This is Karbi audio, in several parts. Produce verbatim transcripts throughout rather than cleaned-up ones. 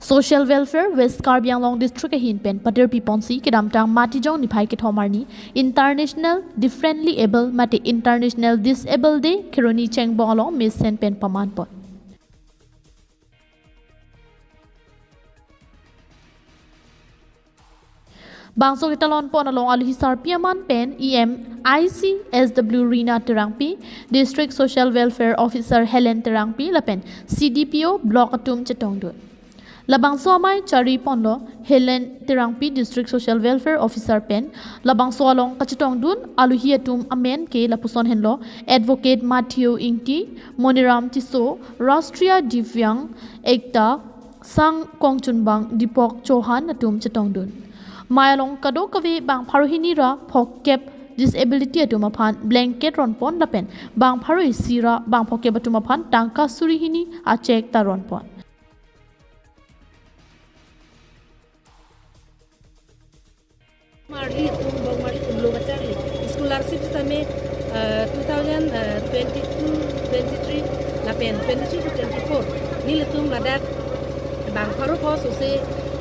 Social Welfare West Karbi Anglong District ahin pen pader piponsi kedamtang Matijong niphai kethom arni International Differently Able mate International Disable Day Kheroni Chengbong along mesen pen pamanpon. Bangso ketalonpon along aluhi sarpi aman pen E M I C S W Rina Terangpi, District Social Welfare Officer Helen Terangpi lapen C D P O Block atum chetongdun. Labangso amei chariponlo Helen Terangpi, District Social Welfare Officer pen. Labangso along kachetongdun aluhi atum amen ke lapuson henlo Advocate Matthew Ingti, Moniram Tisso, Rashtriya Divyang Ekta Sangh kongchunbang Deepak Chauhan atum chetongdun. Mei along kadokave bang pharo hini ra phokep disability atum aphan blanket ronpon lapen bang pharo isi ra bang phokep atum aphan tangka suri hini a cheque ta ronpon. Marli atum, bong marli atum lo kacharli. Scholarship sitame, eh, two thousand twenty-two, twenty-three, lapen twenty-three to twenty-four. Nelitum ladak bang pharo pho sose,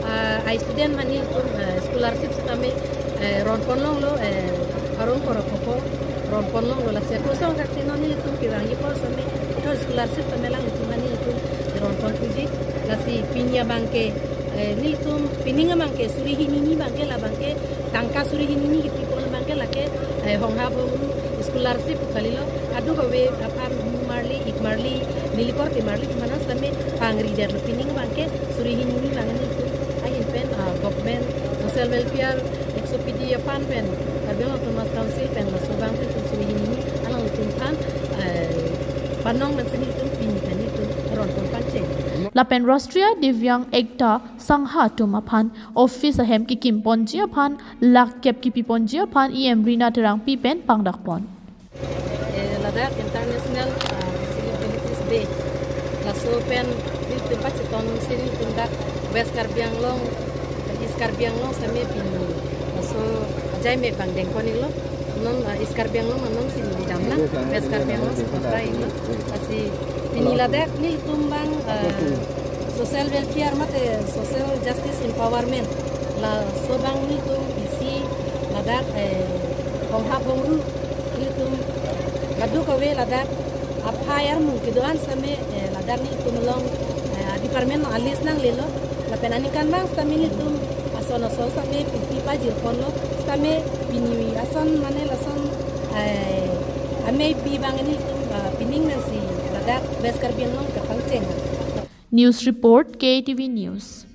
eh, a student aphan nelitum, eh, scholarship sitame, eh, ronpon longlo, eh, arong korok pho ronpon longlo, lasi kosong kaksi non nelitum kevangji apor sitame, ithor scholarship sitame alanglitum aphan nelitum ronpon thuji, lasi pini abangke, eh, nelitum pining abangke suri hini hini abangke labangke tangka suri hini hini kipipon abangke lake, eh, Honghap Hongru scholarship pu kalilo, kadokave aphan mu marli, ik marli, neli korte marli atum aphan sitame pangridetlo, pining abangke suri hini hini abangke nelitum ahin pen, ah, government social welfare, X O P D aphan pen, Karbi Anglong Autonomous Council pen laso abang pen suri hini hini alanglitum aphan, eh, panong pensi nelitum pini pen nelitum ronpon pangcheng. Lapen Rashtriya Divyang Ekta Sangha atum aphan office ahem kikimponji aphan, lakh kep kipiponji aphan E M Rina Terangpi pen pangdakpon. Eh, ladak International, ah, Disabilities Day. Laso pen nelitum pachetongsi nelitum dak West Karbi Anglong, East Karbi Anglong sitame pini laso ajai me bang dengpon iklo. Non, ah, East Karbi Anglong non si neli damlang, West Karbi Anglong si pakai iklo. Lasi pini ladak nelitum bang, ah, social welfare mate social justice empowerment, laso abang nelitum isi ladak, eh, Honghap Hongru nelitum kadokave ladak aphai armu kedo-an sitame, eh, ladak nelitum along, eh, department along a list nanglelo, lapen aningkanvang sitame nelitum ason ason sitame pi pi pajirponlo, sitame pini ason mane lason, eh, amei pi abang nelitum, ah, pining nangsi ladak West Karbi Anglong kapangcheng. News report, K T V News.